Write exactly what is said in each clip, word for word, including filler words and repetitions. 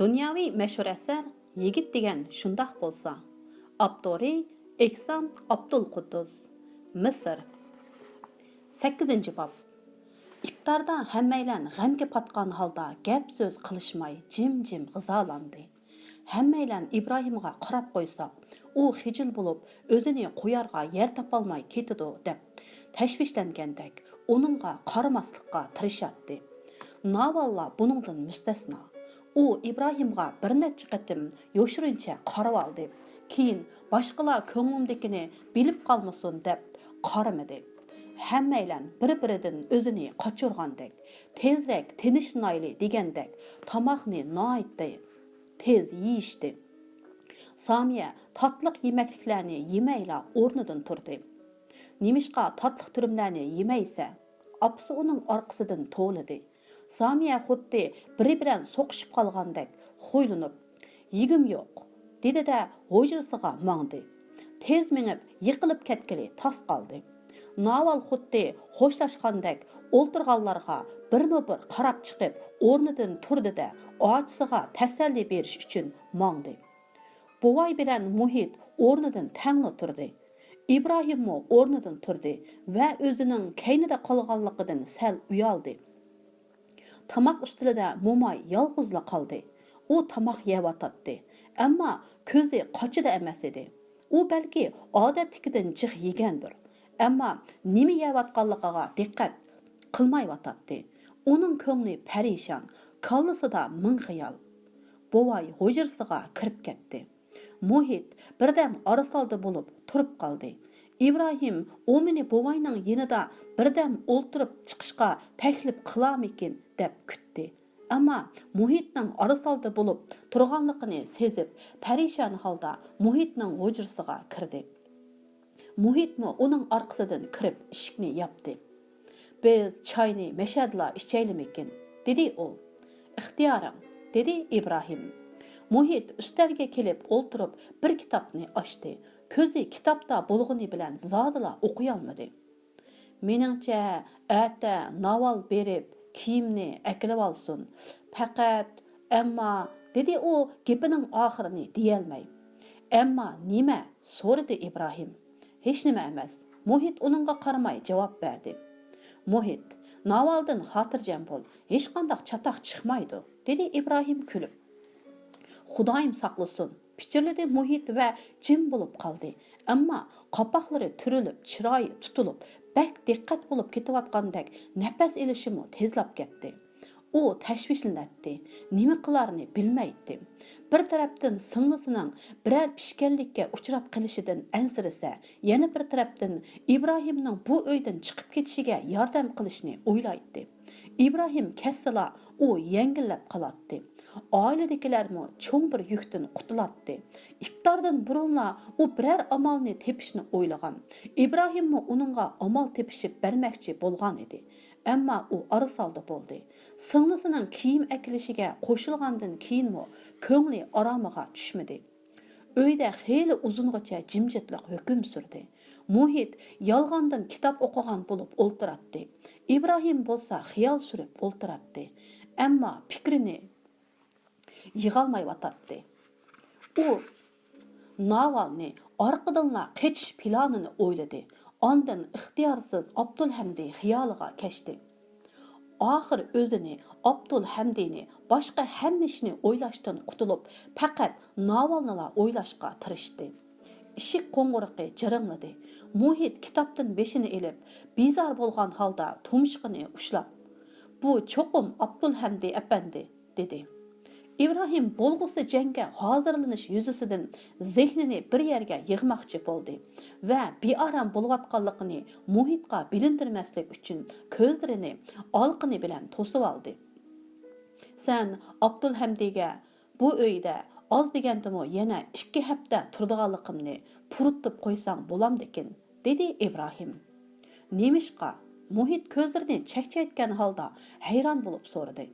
دۇنياۋى مەشھۇر ئەسەر يىگىت دېگەن شۇنداق بولسا. ئاپتورى ئېھسان ئابدۇلقۇددۇس. مىسىر. سەككىزىنچى باب. ئىپتاردا ھەممەيلەن غەمگە پاتقان ھالدا گەپ-سۆز قىلىشماي جىم-جىم غىزالاندى. ھەممەيلەن ئىبراھىمغا قاراپ قويساق، ئۇ خىجىل بولۇپ، ئۆزىنى قويارغا يەر تاپالماي كېتىدۇ، دەپ تەشۋىشلەنگەندەك، ئۇنىڭغا قارىماسلىققا تىرىشاتتى. ناۋاللا بۇنىڭدىن مۇستەسنا. ئۇ ئىبراھىمغا بىر نەچچە قېتىم يوشۇرۇنچە قارىۋالدى. كېيىن باشقىلار كۆڭلۈمدىكىنى بىلىپ قالمىسۇن دەپ قارىمىدى. ھەممەيلەن بىر-بىرىدىن ئۆزىنى قاچۇرغاندەك، تېزرەك تىنچلىنايلى دېگەندەك تاماقنى ناھايىتى تېز يېيىشتى. سامىيە تاتلىق يېمەكلىكلەرنى يېمەيلا ئورنىدىن تۇردى. نېمىشقا تاتلىق تۈرۈملەرنى يېمەيسەن؟ ئاپىسى ئۇنىڭ ئارقىسىدىن توۋلىدى. سامىيە خۇددى بىرى بىلەن سوقۇشۇپ قالغاندەك خۇيلىنىپ، يېگۈم يوق، دېدى-دە، ھۇجرىسىغا ماڭدى. تېز مېڭىپ، يىقىلىپ كەتكىلى تاس قالدى. ناۋال خۇددى خوشلاشقاندەك ئولتۇرغانلارغا بىرمۇ بىر قاراپ چىقىپ، ئورنىدىن تۇردى-دە، ئاچىسىغا تەسەللى بېرىش ئۈچۈن ماڭدى. بوۋاي بىلەن مۇھىت ئورنىدىن تەڭلا تۇردى. ئىبراھىممۇ ئورنىدىن تۇردى ۋە ئۆزىنىڭ كەينىدە قالغانلىقىدىن سەل ئۇيالدى. تاماق ئۈستىلىدە موماي يالغۇزلا قالدى. ئۇ تاماق يەۋاتاتتى، ئەمما كۆزى قاچىدا ئەمەس ئىدى. ئۇ بەلكى ئادەتتىكىدىن جىق يېگەندۇر، ئەمما نېمە يەۋاتقانلىقىغا دىققەت قىلمايۋاتاتتى. ئۇنىڭ كۆڭلى پەرىشان، كاللىسىدا مىڭ خىيال. بوۋاي ھۇجرىسىغا كىرىپ كەتتى. مۇھىت بىردەم ئارىسالدى بولۇپ تۇرۇپ قالدى. ئىبراھىم ئۇ مېنى بوۋاينىڭ يېنىدا بىردەم ئولتۇرۇپ چىقىشقا تەكلىپ قىلارمىكىن دەپ كۈتتى. ئەمما مۇھىتنىڭ ئارىسالدى بولۇپ تۇرغانلىقىنى سېزىپ، پەرىشان ھالدا مۇھىتنىڭ ھۇجرىسىغا كىردى. مۇھىتمۇ ئۇنىڭ ئارقىسىدىن كىرىپ ئىشىكنى ياپتى. بىز چاينى مەشەدىلا ئىچەيلىمىكىن؟ دېدى ئۇ. ئىختىيارىڭ، دېدى ئىبراھىم. مۇھىت ئۈستەلگە كېلىپ ئولتۇرۇپ بىر كىتابنى ئاچتى. كۆزى كىتابتا بولغىنى بىلەن زادىلا ئوقۇيالمىدى. مېنىڭچە، ئەتە ناۋال بېرىپ كىيىمنى ئەكېلىۋالسۇن. پەقەت، ئەمما، دېدى ئۇ گېپىنىڭ ئاخىرىنى دېيەلمەي. ئەمما نېمە؟ سورىدى ئىبراھىم. ھېچنېمە ئەمەس. مۇھىت ئۇنىڭغا قارىماي جاۋاب بەردى. مۇھىت، ناۋالدىن خاتىرجەم بول، ھېچقانداق چاتاق چىقمايدۇ، دېدى ئىبراھىم كۈلۈپ. خۇدايىم ساقلىسۇن، پىچىرلىدى مۇھىت ۋە جىم بولۇپ قالدى. ئەمما قاپاقلىرى تۈرۈلۈپ، چىرايى تۇتۇلۇپ، بەك دىققەت بولۇپ كېتىۋاتقاندەك نەپەس ئېلىشىمۇ تېزلاپ كەتتى. ئۇ تەشۋىشلىنەتتى، نېمە قىلارىنى بىلمەيتتى. بىر تەرەپتىن سىڭلىسىنىڭ بىرەر پىشكەنلىككە ئۇچراپ قېلىشىدىن ئەنسىرىسە، يەنە بىر تەرەپتىن ئىبراھىمنىڭ بۇ ئۆيدىن چىقىپ كېتىشىگە ياردەم قىلىشنى ئويلايتتى. ئىبراھىم كەتسىلا، ئۇ يەڭگىللەپ قالاتتى. ئائىلىدىكىلەرمۇ چوڭ بىر يۈكتىن قۇتۇلاتتى. ئىپتاردىن بۇرۇنلا ئۇ بىرەر ئامالنى تېپىشنى ئويلىغان. ئىبراھىممۇ ئۇنىڭغا ئامال تېپىشىپ بەرمەكچى بولغان ئىدى. ئەمما ئۇ ئارىسالدى بولدى. سىڭلىسىنىڭ كىيىم ئەكېلىشىگە قوشۇلغاندىن كېيىنمۇ كۆڭلى ئارامىغا چۈشمىدى. ئۆيدە خېلى ئۇزۇنغىچە جىمجىتلىق ھۆكۈم سۈردى. مۇھىت يالغاندىن كىتاب ئوقۇغان بولۇپ ئولتۇراتتى. ئىبراھىم بولسا خىيال سۈرۈپ ئولتۇراتتى. ئەمما پىكرىنى يىغالمايۋاتاتتى. ئۇ ناۋالنى ئارقىدىنلا قېچىش پىلانىنى ئويلىدى. ئاندىن ئىختىيارسىز ئابدۇلھەمدى خىيالىغا كەچتى. ئاخىر ئۆزىنى، ئابدۇلھەمدىنى، باشقا ھەممە ئىشنى ئويلاشتىن قۇتۇلۇپ، پەقەت ناۋالنىلا ئويلاشقا تىرىشتى. ئىشىك قوڭغۇرىقى جىرىڭلىدى. مۇھىت كىتابتىن بېشىنى ئېلىپ، بىزار بولغان ھالدا تۇمشۇقىنى ئۇشلاپ، «بۇ چوقۇم ئابدۇلھەمدى ئەپەندى» دېدى. ئىبراھىم بولغۇسى جەڭگە ھازىرلىنىش يۈزىسىدىن زېھنىنى بىر يەرگە يىغماقچى بولدى ۋە بىئارام بولۇۋاتقانلىقىنى مۇھىتقا بىلىندۈرمەسلىك ئۈچۈن كۆزلىرىنى ئالىقىنى بىلەن توسۇۋالدى. سەن ئابدۇلھەمدىگە بۇ ئۆيدە ئاز دېگەندىمۇ يەنە ئىككى ھەپتە تۇرىدىغانلىقىمنى پۇرىتىپ قويساڭ بولامدىكىن؟ دېدى ئىبراھىم. نېمىشقا؟ مۇھىت كۆزلىرىنى چەكچەيتكەن ھالدا ھەيران بولۇپ سورىدى.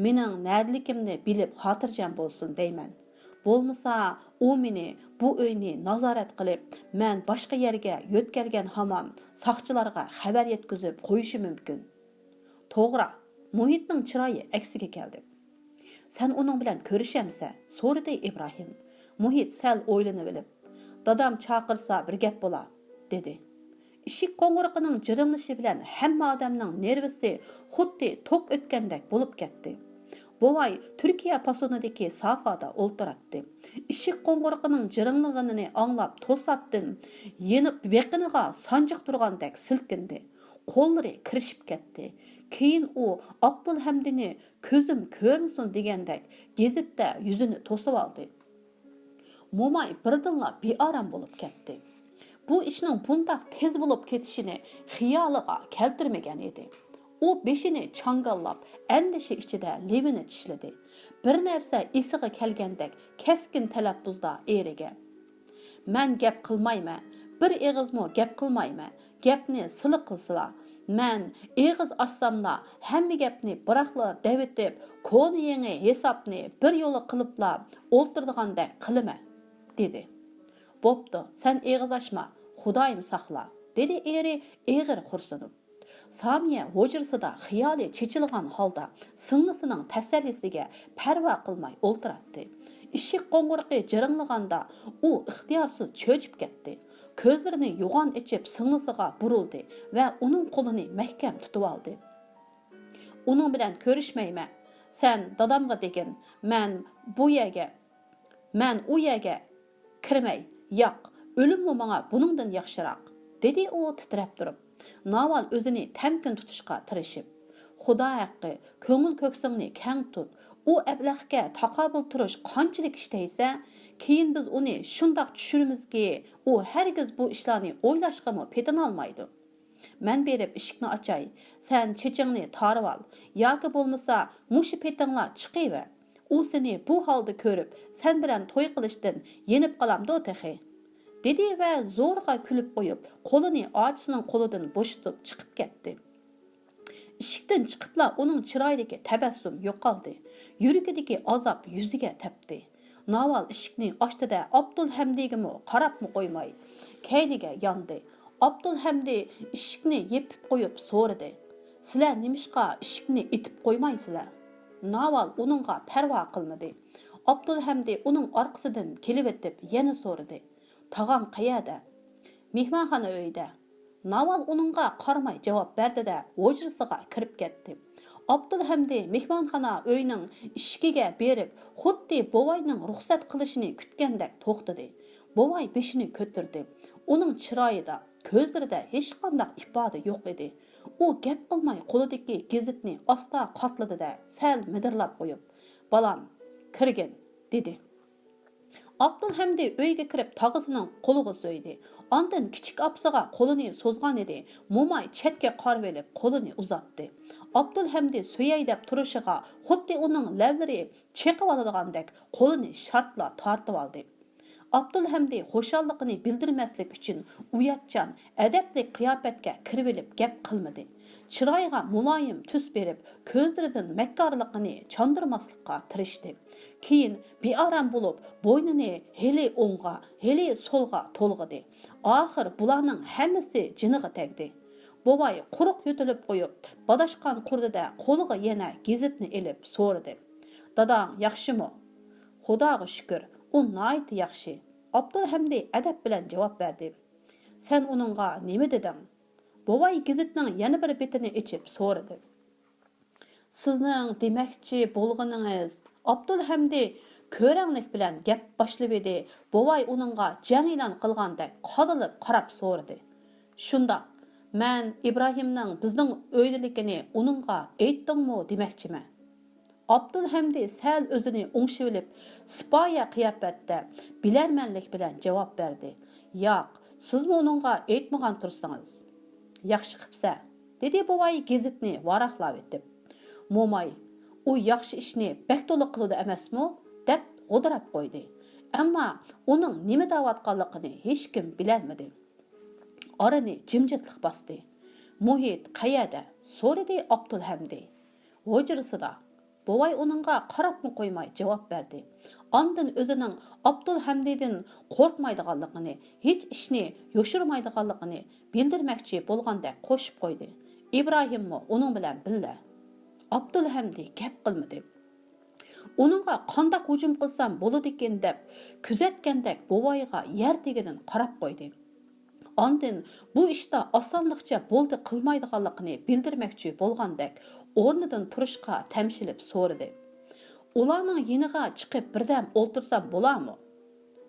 مېنىڭ نەدىلىكىمنى بىلىپ خاتىرجەم بولسۇن دەيمەن. بولمىسا، ئۇ مېنى، بۇ ئۆينى نازارەت قىلىپ، مەن باشقا يەرگە يۆتكەلگەن ھامان ساقچىلارغا خەۋەر يەتكۈزۈپ قويۇشى مۇمكىن. توغرا، مۇھىتنىڭ چىرايى ئەكسىگە كەلدى. سەن ئۇنىڭ بىلەن كۆرۈشەمسەن؟ سورىدى ئىبراھىم. مۇھىت سەل ئويلىنىۋېلىپ، دادام چاقىرسا بىر گەپ بولا، دېدى. ئىشىك قوڭغۇرىقىنىڭ جىرىڭلىشى بىلەن ھەممە ئادەمنىڭ نېرۋىسى خۇددى توك ئۆتكەندەك بولۇپ كەتتى. بوۋاي تۈركىيە پاسونىدىكى سافادا ئولتۇراتتى. ئىشىك قوڭغۇرىقىنىڭ جىرىڭلىغىنىنى ئاڭلاپ توساتتىن يېنىپ يېقىنىغا سانجىق تۇرغاندەك سىلكىندى. قوللىرى كىرىشىپ كەتتى. كېيىن ئۇ ئابدۇلھەمدىنى كۆزۈم كۆرمىسۇن دېگەندەك گېزىتتە يۈزىنى توسۇۋالدى. موماي بىردىنلا بىئارام بولۇپ كەتتى. بۇ ئىشنىڭ بۇنداق تېز بولۇپ كېتىشىنى خىيالىغا كەلتۈرمىگەن ئىدى. ئۇ بېشىنى چاڭگاللاپ، ئەندىشە ئىچىدە لېۋىنى چىشلىدى. بىر نەرسە ئېسىگە كەلگەندەك كەسكىن تەلەپپۇزدا ئېرىگە، مەن گەپ قىلمايمەن، بىر ئېغىزمۇ گەپ قىلمايمەن، گەپنى سىلى قىلسىلا. مەن ئېغىز ئاچساملا، ھەممە گەپنى بىراقلا دەۋېتىپ، كونا يېڭى ھېسابنى بىر يولا قىلىپلا ئولتۇرىدىغاندەك قىلىمەن، دېدى. بوپتۇ، سەن ئېغىز ئاچما، خۇدايىم ساقلا، دېدى ئېرى ئېغىر خورسىنىپ. سامىيە ھۇجرىسىدا خىيالى چېچىلغان ھالدا سىڭلىسىنىڭ تەسەللىسىگە پەرۋا قىلماي ئولتۇراتتى. ئىشىك قوڭغۇرىقى جىرىڭلىغاندا ئۇ ئىختىيارسىز چۆچۈپ كەتتى. كۆزلىرىنى يوغان ئېچىپ سىڭلىسىغا بۇرۇلدى ۋە ئۇنىڭ قولىنى مەھكەم تۇتۇۋالدى. ئۇنىڭ بىلەن كۆرۈشمەيمەن. سەن دادامغا دېگىن، مەن بۇ يەرگە مەن ئۇ يەرگە كىرمەي، ياق، ئۆلۈممۇ ماڭا بۇنىڭدىن ياخشىراق، دېدى ئۇ تىترەپ تۇرۇپ. ناۋال ئۆزىنى تەمكىن تۇتۇشقا تىرىشىپ، خۇدا ھەققى، كۆڭۈل كۆكسۈڭنى كەڭ تۇت. ئۇ ئەبلەخكە تاقابىل تۇرۇش قانچىلىك ئىشتەيسە، كېيىن بىز ئۇنى شۇنداق چۈشۈرىمىزكى، ئۇ ھەرگىز بۇ ئىشلارنى ئويلاشقىمۇ پېتىنالمايدۇ. مەن بېرىپ ئىشىكنى ئاچاي، سەن چېچىڭنى تارىۋال، ياكى بولمىسا مۇشۇ پېتىڭلا چىقىۋەر. ئۇ سېنى بۇ ھالدا كۆرۈپ، سەن بىلەن توي قىلىشتىن يېنىپ قالامدۇ تېخى؟ دېدى ۋە زورىغا كۈلۈپ قويۇپ، قولىنى ئاچىسىنىڭ قولىدىن بوشىتىپ چىقىپ كەتتى. ئىشىكتىن چىقىپلا ئۇنىڭ چىرايىدىكى تەبەسسۇم يوقالدى. يۈرىكىدىكى ئازاب يۈزىگە تەپتى. ناۋال ئىشىكنى ئاچتى-دە، ئابدۇلھەمدىگىمۇ قاراپمۇ قويماي، كەينىگە ياندى. ئابدۇلھەمدى ئىشىكنى يېپىپ قويۇپ سورىدى، سىلەر نېمىشقا ئىشىكنى ئېتىپ قويمايسىلەر؟ ناۋال ئۇنىڭغا پەرۋا قىلمىدى. ئابدۇلھەمدى ئۇنىڭ ئارقىسىدىن كېلىۋېتىپ يەنە سورىدى، تاغام قەيەردە؟ مېھمانخانا ئۆيىدە. ناۋال ئۇنىڭغا قارىماي جاۋاب بەردى-دە، ھۇجرىسىغا كىرىپ كەتتى. ئابدۇلھەمدى مېھمانخانا ئۆينىڭ ئىشىكىگە بېرىپ، خۇددى بوۋاينىڭ رۇخسەت قىلىشىنى كۈتكەندەك توختىدى. بوۋاي بېشىنى كۆتۈردى. ئۇنىڭ چىرايىدا، كۆزلىرىدە ھېچقانداق ئىپادە يوق ئىدى. ئۇ گەپ قىلماي قولىدىكى گېزىتنى ئاستا قاتلىدى-دە، سەل مىدىرلاپ قويۇپ، بالام، كىرگىن، دېدى. ئابدۇلھەمدى ئۆيگە كىرىپ تاغىسىنىڭ قولىغا سۆيدى. ئاندىن كىچىك ئاپىسىغا قولىنى سوزغانىدى. موماي چەتكە قارىۋېلىپ قولىنى ئۇزاتتى. ئابدۇلھەمدى سۆيەي دەپ تۇرۇشىغا خۇددى ئۇنىڭ لەۋلىرى چېقىۋالىدىغاندەك قولىنى شارتلا تارتىۋالدى. ئابدۇلھەمدى خۇشاللىقىنى بىلدۈرمەسلىك ئۈچۈن ئۇياتچان، ئەدەپلىك قىياپەتكە كىرىۋېلىپ گەپ قىلمىدى. چىرايىغا مۇلايىم تۈس بېرىپ، كۆزلىرىدىن مەككارلىقىنى چاندۇرماسلىققا تىرىشتى. كېيىن بىئارام بولۇپ، بوينىنى ھېلى ئوڭغا، ھېلى سولغا تولغىدى. ئاخىر بۇلارنىڭ ھەممىسى جېنىغا تەگدى. بوۋاي قۇرۇق يۆتىلىپ قويۇپ، بالاشقان قۇردىدە قولىغا يەنە گېزىتنى ئېلىپ سورىدى، داداڭ ياخشىمۇ؟ خۇداغا شۈكۈر، ئۇ ناھايىتى ياخشى. ئابدۇلھەمدى ئەدەپ بىلەن جاۋاب بەردى. سەن ئۇنىڭغا نېمە دېدىڭ؟ بوۋاي گېزىتنىڭ يەنە بىر بېتىنى ئېچىپ سورىدى. سىزنىڭ دېمەكچى بولغىنىڭىز؟ ئابدۇلھەمدى كۆرەڭلىك بىلەن گەپ باشلىۋىدى. بوۋاي ئۇنىڭغا جەڭ ئېلان قىلغاندەك قادىلىپ قاراپ سورىدى. شۇنداق، مەن ئىبراھىمنىڭ بىزنىڭ ئۆيدىلىكىنى ئۇنىڭغا ئېيتتىڭمۇ دېمەكچىمەن. ئابدۇلھەمدى سەل ئۆزىنى ئوڭشىۋېلىپ، سىپايە قىياپەتتە بىلەرمەنلىك بىلەن جاۋاب بەردى. ياق، سىزمۇ ئۇنىڭغا ئېيتمىغان تۇرسىڭىز. ياخشى قىپسەن، دېدى بوۋاي گېزىتنى ۋاراقلاۋېتىپ. موماي، ئۇ ياخشى ئىشنى بەك تولا قىلىدۇ ئەمەسمۇ؟ دەپ غودراپ قويدى. ئەمما ئۇنىڭ نېمە دەۋاتقانلىقىنى ھېچكىم بىلەلمىدى. ئارىنى جىمجىتلىق باستى. مۇھىت قەيەردە؟ سورىدى ئابدۇلھەمدى. ھۇجرىسىدا. بوۋاي ئۇنىڭغا قاراپمۇ قويماي جاۋاب بەردى. ئاندىن ئۆزىنىڭ ئابدۇلھەمدىدىن قورقمايدىغانلىقىنى، ھېچ ئىشنى يوشۇرمايدىغانلىقىنى بىلدۈرمەكچى بولغاندەك قوشۇپ قويدى. ئىبراھىممۇ ئۇنىڭ بىلەن بىللە. ئابدۇلھەمدى گەپ قىلمىدى. ئۇنىڭغا قانداق ھۇجۇم قىلسام بولىدىكىن دەپ كۆزەتكەندەك بوۋايغا يەر تېگىدىن قاراپ قويدى. ئاندىن بۇ ئىشتا ئاسانلىقچە بولدى قىلمايدىغانلىقىنى بىلدۈرمەكچى بولغاندەك ئورنىدىن تۇرۇشقا تەمشىلىپ سورىدى. ئۇلارنىڭ يېنىغا چىقىپ بىردەم ئولتۇرسام بولارمۇ؟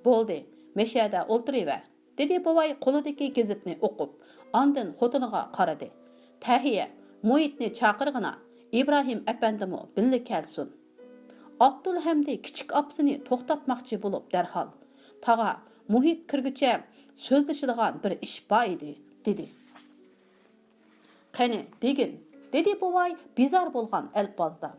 بولدى، مەشەدە ئولتۇرۇۋەر، دېدى بوۋاي قولىدىكى گېزىتنى ئوقۇپ، ئاندىن خوتۇنىغا قارىدى. تەھىيە، مۇھىتنى چاقىرغىنا، ئىبراھىم ئەپەندىمۇ بىللە كەلسۇن. ئابدۇلھەمدى كىچىك ئاپىسىنى توختاتماقچى بولۇپ دەرھال، تاغا، مۇھىت كىرگۈچە سۆزلىشىدىغان بىر ئىش بار ئىدى، دېدى. قېنى، دېگىن، دېدى بوۋاي بىزار بولغان ئەلپازدا.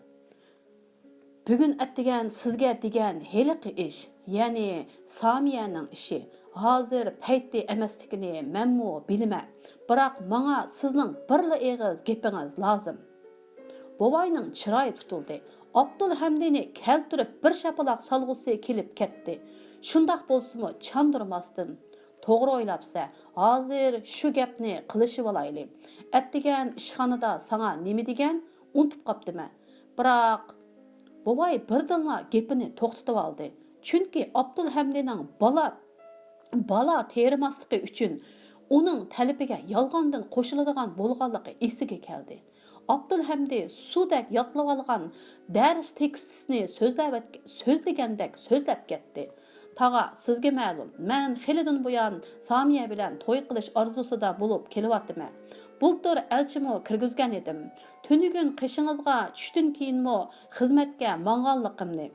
بۈگۈن ئەتىگەن سىزگە دېگەن ھېلىقى ئىش، يەنى سامىيەنىڭ ئىشى، ھازىر پەيتى ئەمەسلىكىنى مەنمۇ بىلىمەن، بىراق ماڭا سىزنىڭ بىرلا ئېغىز گېپىڭىز لازىم. بوۋاينىڭ چىرايى تۇتۇلدى. ئابدۇلھەمدىنى كەلتۈرۈپ بىر شاپىلاق سالغۇسى كېلىپ كەتتى. شۇنداق بولسىمۇ چاندۇرماستىن، توغرا ئويلاپسەن، ھازىر شۇ گەپنى قىلىشىۋالايلى. ئەتىگەن ئىشخانىدا ساڭا نېمە دېگەن؟ ئۇنتۇپ قاپتىمەن. بىراق، بوۋاي بىردىنلا گېپىنى توختىتىۋالدى. چۈنكى ئابدۇلھەمدىنىڭ بالا، بالا تېرىماسلىقى ئۈچۈن ئۇنىڭ تەلىپىگە يالغاندىن قوشۇلىدىغان بولغانلىقى ئېسىگە كەلدى. ئابدۇلھەمدى سۇدەك يادلىۋالغان دەرس تېكىستىنى سۆزلەۋەت-، سۆزلىگەندەك سۆزلەپ كەتتى. تاغا، سىزگە مەلۇم، مەن خېلىدىن بۇيان سامىيە بىلەن توي قىلىش ئارزۇسىدا بولۇپ كېلىۋاتىمەن. بۇلتۇر ئەلچىمۇ كىرگۈزگەن ئىدىم. تۈنۈگۈن قېشىڭىزغا چۈشتىن كېيىنمۇ خىزمەتكە ماڭغانلىقىمنى.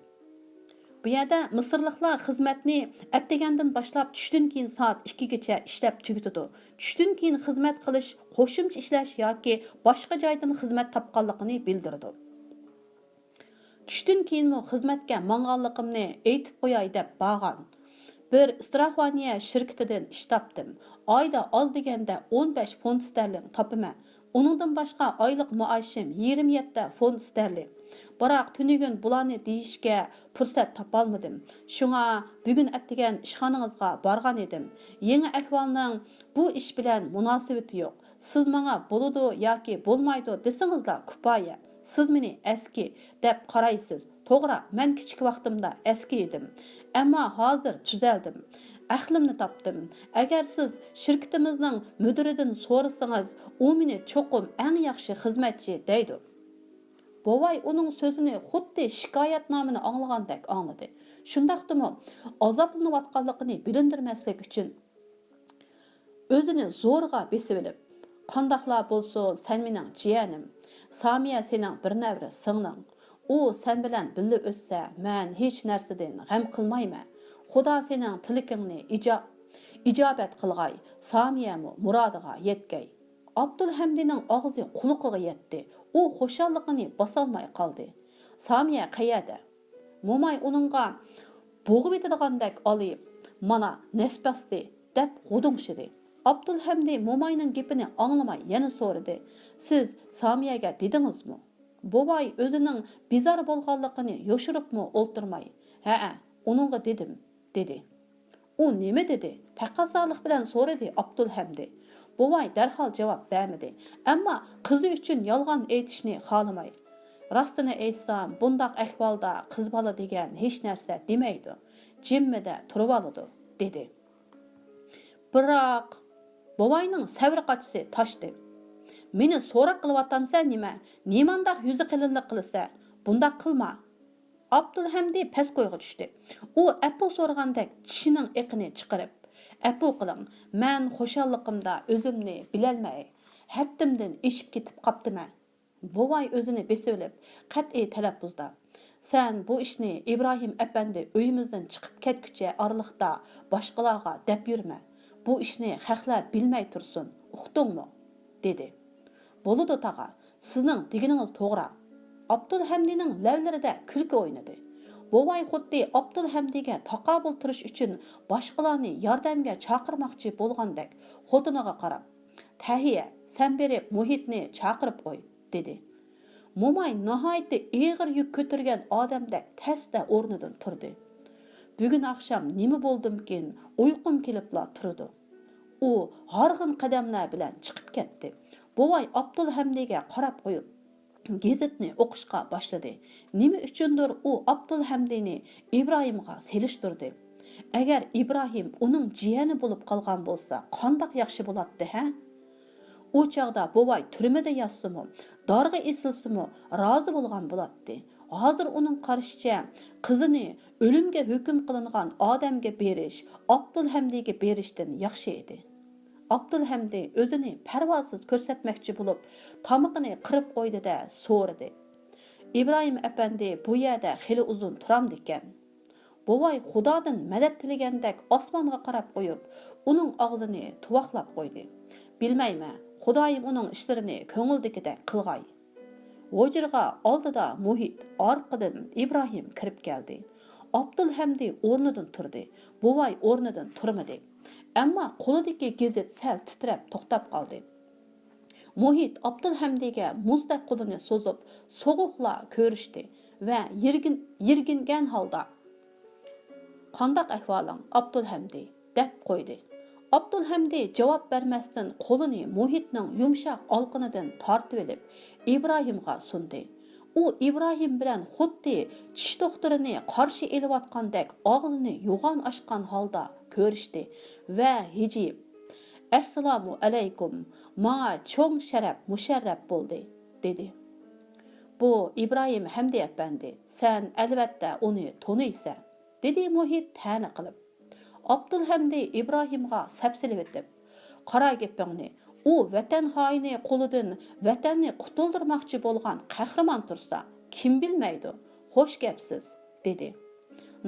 بۇ يەردە مىسىرلىقلار خىزمەتنى ئەتىگەندىن باشلاپ چۈشتىن كېيىن سائەت ئىككىگىچە ئىشلەپ تۈگىتىدۇ. چۈشتىن كېيىن خىزمەت قىلىش، قوشۇمچە ئىشلەش ياكى باشقا جايدىن خىزمەت تاپقانلىقىنى بىلدۈرىدۇ. چۈشتىن كېيىنمۇ خىزمەتكە ماڭغانلىقىمنى ئېيتىپ قوياي دەپ بارغان. بىر ئىستراخوۋانىيە شىركىتىدىن ئىش تاپتىم. ئايدا ئاز دېگەندە ئون بەش فونت ستەرلىڭ تاپىمەن. ئۇنىڭدىن باشقا ئايلىق مائاشىم يىگىرمە يەتتە فونت ستەرلىڭ. بىراق تۈنۈگۈن بۇلارنى دېيىشكە پۇرسەت تاپالمىدىم. شۇڭا بۈگۈن ئەتىگەن ئىشخانىڭىزغا بارغان ئىدىم. يېڭى ئەھۋالنىڭ بۇ ئىش بىلەن مۇناسىۋىتى يوق. سىز ماڭا بولىدۇ ياكى بولمايدۇ دېسىڭىزلا كۇپايە. سىز مېنى ئەسكى دەپ قارايسىز. توغرا، مەن كىچىك ۋاقتىمدا ئەسكى ئىدىم. ئەمما ھازىر تۈزەلدىم. ئەقلىمنى تاپتىم. ئەگەر سىز شىركىتىمىزنىڭ مۇدىرىدىن سورىسىڭىز، ئۇ مېنى چوقۇم ئەڭ ياخشى خىزمەتچى دەيدۇ. بوۋاي ئۇنىڭ سۆزىنى خۇددى شىكايەتنامىنى ئاڭلىغاندەك ئاڭلىدى. شۇنداقتىمۇ ئازابلىنىۋاتقانلىقىنى بىلىندۈرمەسلىك ئۈچۈن ئۆزىنى زورىغا بېسىۋېلىپ، قانداقلا بولسۇن، سەن مېنىڭ جىيەنىم. سامىيە سېنىڭ بىر نەۋرە سىڭلىڭ. ئۇ سەن بىلەن بىللە ئۆتسە، مەن ھېچ نەرسىدىن غەم قىلمايمەن. خۇدا سېنىڭ تىلىكىڭنى ئىجا-، ئىجابەت قىلغاي، سامىيەمۇ مۇرادىغا يەتكەي. ئابدۇلھەمدىنىڭ ئاغزى قۇلىقىغا يەتتى. ئۇ خۇشاللىقىنى باسالماي قالدى. سامىيە قەيەردە؟ موماي ئۇنىڭغا بوغۇۋېتىدىغاندەك ئالىيىپ، مانا، نەس باستى، دەپ غۇدۇڭشىدى. ئابدۇلھەمدى موماينىڭ گېپىنى ئاڭلىماي يەنە سورىدى، سىز سامىيەگە دېدىڭىزمۇ؟ بوۋاي ئۆزىنىڭ بىزار بولغانلىقىنى يوشۇرۇپمۇ ئولتۇرماي، ھەئە، ئۇنىڭغا دېدىم، دېدى. ئۇ نېمە دېدى؟ تەقەززالىق بىلەن سورىدى ئابدۇلھەمدى. بوۋاي دەرھال جاۋاب بەرمىدى. ئەمما قىزى ئۈچۈن يالغان ئېيتىشنى خالىماي، راستىنى ئېيتسام، بۇنداق ئەھۋالدا قىز بالا دېگەن ھېچ نەرسە دېمەيدۇ. جىممىدە تۇرۇۋالىدۇ، دېدى. بىراق، بوۋاينىڭ سەۋر قاچىسى تاشتى. مېنى سوراق قىلىۋاتامسەن نېمە؟ نېمانداق يۈزى قېلىنلىق قىلىسەن؟ بۇنداق قىلما. ئابدۇلھەمدى پەس كويغا چۈشتى. ئۇ ئەپۇ سورىغاندەك چىشىنىڭ ئېقىنى چىقىرىپ، ئەپۇ قىلىڭ، مەن خۇشاللىقىمدا ئۆزۈمنى بىلەلمەي، ھەددىمدىن ئېشىپ كېتىپ قاپتىمەن. بوۋاي ئۆزىنى بېسىۋېلىپ، قەتئىي تەلەپپۇزدا، سەن بۇ ئىشنى ئىبراھىم ئەپەندى ئۆيىمىزدىن چىقىپ كەتكۈچە ئارىلىقتا باشقىلارغا دەپ يۈرمە. بۇ ئىشنى خەقلەر بىلمەي تۇرسۇن، ئۇقتۇڭمۇ؟ دېدى. بولىدۇ تاغا، سىزنىڭ دېگىنىڭىز توغرا. ئابدۇلھەمدىنىڭ لەۋلىرىدە كۈلكە ئوينىدى. بوۋاي خۇددى ئابدۇلھەمدىگە تاقابىل تۇرۇش ئۈچۈن باشقىلارنى ياردەمگە چاقىرماقچى بولغاندەك خوتۇنىغا قاراپ، تەھىيە، سەن بېرىپ مۇھىتنى چاقىرىپ قوي، دېدى. موماي ناھايىتى ئېغىر يۈك كۆتۈرگەن ئادەمدەك تەستە ئورنىدىن تۇردى. بۈگۈن ئاخشام نېمە بولدۇمكىن، ئۇيقۇم كېلىپلا تۇرىدۇ. ئۇ ھارغىن قەدەملەر بىلەن چىقىپ كەتتى. بوۋاي ئابدۇلھەمدىگە قاراپ قويۇپ، گېزىتنى ئوقۇشقا باشلىدى. نېمە ئۈچۈندۇر ئۇ ئابدۇلھەمدىنى ئىبراھىمغا سېلىشتۇردى. ئەگەر ئىبراھىم ئۇنىڭ جىيەنى بولۇپ قالغان بولسا، قانداق ياخشى بولاتتى، ھە؟ ئۇ چاغدا بوۋاي تۈرمىدە ياتسىمۇ، دارغا ئېسىلسىمۇ رازى بولغان بولاتتى. ھازىر ئۇنىڭ قارىشىچە، قىزىنى ئۆلۈمگە ھۆكۈم قىلىنغان ئادەمگە بېرىش ئابدۇلھەمدىگە بېرىشتىن ياخشى ئىدى. ئابدۇلھەمدى ئۆزىنى پەرۋاسىز كۆرسەتمەكچى بولۇپ، تامىقىنى قىرىپ قويدى-دە، سورىدى: «ئىبراھىم ئەپەندى بۇ يەردە خېلى ئۇزۇن تۇرامدىكەن؟» بوۋاي خۇدادىن مەدەت تىلىگەندەك ئاسمانغا قاراپ قويۇپ، ئۇنىڭ ئاغزىنى تۇۋاقلاپ قويدى. «بىلمەيمەن، خۇدايىم ئۇنىڭ ئىشلىرىنى كۆڭۈلدىكىدەك قىلغاي.» ھۇجرىغا ئالدىدا مۇھىت، ئارقىدىن ئىبراھىم كىرىپ كەلدى. ئابدۇلھەمدى ئورنىدىن تۇردى. بوۋاي ئورنىدىن تۇرمىدى. ئەمما قولىدىكى گېزىت سەل تىترەپ توختاپ قالدى. مۇھىت ئابدۇلھەمدىگە مۇزدەك قولىنى سوزۇپ، سوغۇقلا كۆرۈشتى ۋە يىرگىن-، يىرگىنگەن ھالدا: «قانداق ئەھۋالىڭ، ئابدۇلھەمدى؟» دەپ قويدى. ئابدۇلھەمدى جاۋاب بەرمەستىن قولىنى مۇھىتنىڭ يۇمشاق ئالقىنىدىن تارتىۋېلىپ، ئىبراھىمغا سۇندى. ئۇ ئىبراھىم بىلەن خۇددى چىش دوختۇرىنى قارشى ئېلىۋاتقاندەك ئاغزىنى يوغان ئاچقان ھالدا كۆرۈشتى ۋە ھىجىيىپ: «ئەسسالامۇ ئەلەيكۇم، ماڭا چوڭ شەرەپ مۇشەررەپ بولدى» دېدى. «بۇ ئىبراھىم ھەمدى ئەپەندى، سەن ئەلۋەتتە ئۇنى تونۇيسەن» دېدى مۇھىت تەنە قىلىپ. ئابدۇلھەمدى ئىبراھىمغا سەپسېلىۋېتىپ: «قارا گېپىڭنى، ئۇ ۋەتەن خائىنى قولىدىن ۋەتەننى قۇتۇلدۇرماقچى بولغان قەھرىمان تۇرسا، كىم بىلمەيدۇ؟ خوش گەپسىز» دېدى.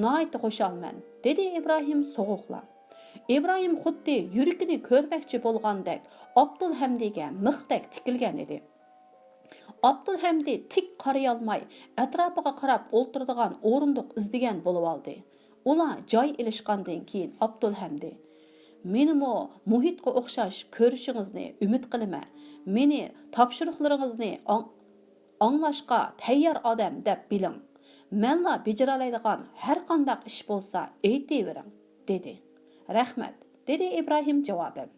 «ناھايىتى خۇشالمەن» دېدى ئىبراھىم سوغۇقلا. ئىبراھىم خۇددى يۈرىكىنى كۆرمەكچى بولغاندەك ئابدۇلھەمدىگە مىختەك تىكىلگەن ئىدى. ئابدۇلھەمدى تىك قارىيالماي، ئەتراپىغا قاراپ ئولتۇرىدىغان ئورۇندۇق ئىزدىگەن بولۇۋالدى. ئۇلار جاي ئېلىشقاندىن كېيىن ئابدۇلھەمدى: «مېنىمۇ مۇھىتقا ئوخشاش كۆرۈشىڭىزنى ئۈمىد قىلىمەن. مېنى تاپشۇرۇقلىرىڭىزنى ئاڭ-، ئاڭلاشقا تەييار ئادەم دەپ بىلىڭ. مەنلا بېجىرەلەيدىغان ھەرقانداق ئىش بولسا ئېيتىۋېرىڭ» دېدى. «رەھمەت» دېدى ئىبراھىم جاۋابەن.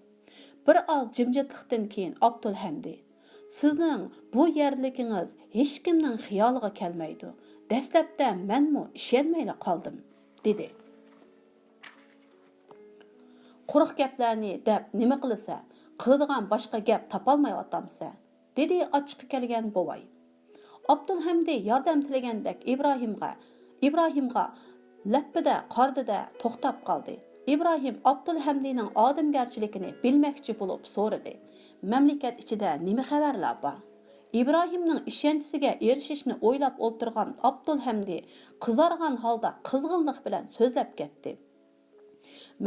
بىر ئاز جىمجىتلىقتىن كېيىن ئابدۇلھەمدى: «سىزنىڭ بۇ يەرلىكىڭىز ھېچكىمنىڭ خىيالىغا كەلمەيدۇ. دەسلەپتە مەنمۇ ئىشەنمەيلا قالدىم» دېدى. «قۇرۇق گەپلەرنى دەپ نېمە قىلىسەن؟ قىلىدىغان باشقا گەپ تاپالمايۋاتامسەن؟» دېدى ئاچچىقى كەلگەن بوۋاي. ئابدۇلھەمدى ياردەم تىلىگەندەك ئىبراھىمغا، ئىبراھىمغا لەپپىدە قارىدى-دە، توختاپ قالدى. ئىبراھىم ئابدۇلھەمدىنىڭ ئادەمگەرچىلىكىنى بىلمەكچى بولۇپ سورىدى: «مەملىكەت ئىچىدە نېمە خەۋەرلەر بار؟» ئىبراھىمنىڭ ئىشەنچىسىگە ئېرىشىشنى ئويلاپ ئولتۇرغان ئابدۇلھەمدى قىزارغان ھالدا قىزغىنلىق بىلەن سۆزلەپ كەتتى: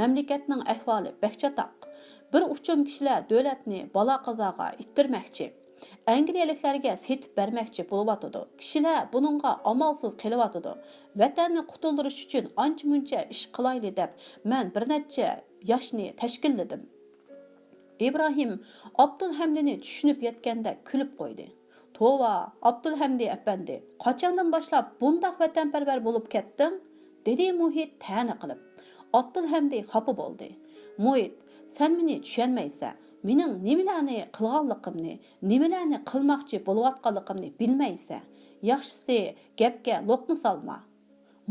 «مەملىكەتنىڭ ئەھۋالى بەك چاتاق. بىر ئۇچۇم كىشىلەر دۆلەتنى بالا-قازاغا ئىتتىرمەكچى، ئەنگلىيەلىكلەرگە سېتىپ بەرمەكچى بولۇۋاتىدۇ. كىشىلەر بۇنىڭغا ئامالسىز قېلىۋاتىدۇ. ۋەتەننى قۇتۇلدۇرۇش ئۈچۈن ئانچە-مۇنچە ئىش قىلايلى دەپ، مەن بىر نەچچە ياشنى تەشكىللىدىم.» ئىبراھىم ئابدۇلھەمدىنى چۈشىنىپ يەتكەندەك كۈلۈپ قويدى. «توۋا، ئابدۇلھەمدى ئەپەندى، قاچاندىن باشلاپ بۇنداق ۋەتەنپەرۋەر بولۇپ كەتتىڭ؟» دېدى مۇھىت تەنە قىلىپ. ئابدۇلھەمدى خاپا بولدى. «مۇھىت، سەن مېنى چۈشەنمەيسەن. مېنىڭ نېمىلەرنى قىلغانلىقىمنى، نېمىلەرنى قىلماقچى بولۇۋاتقانلىقىمنى بىلمەيسەن. ياخشىسى، گەپكە لوقما سالما.»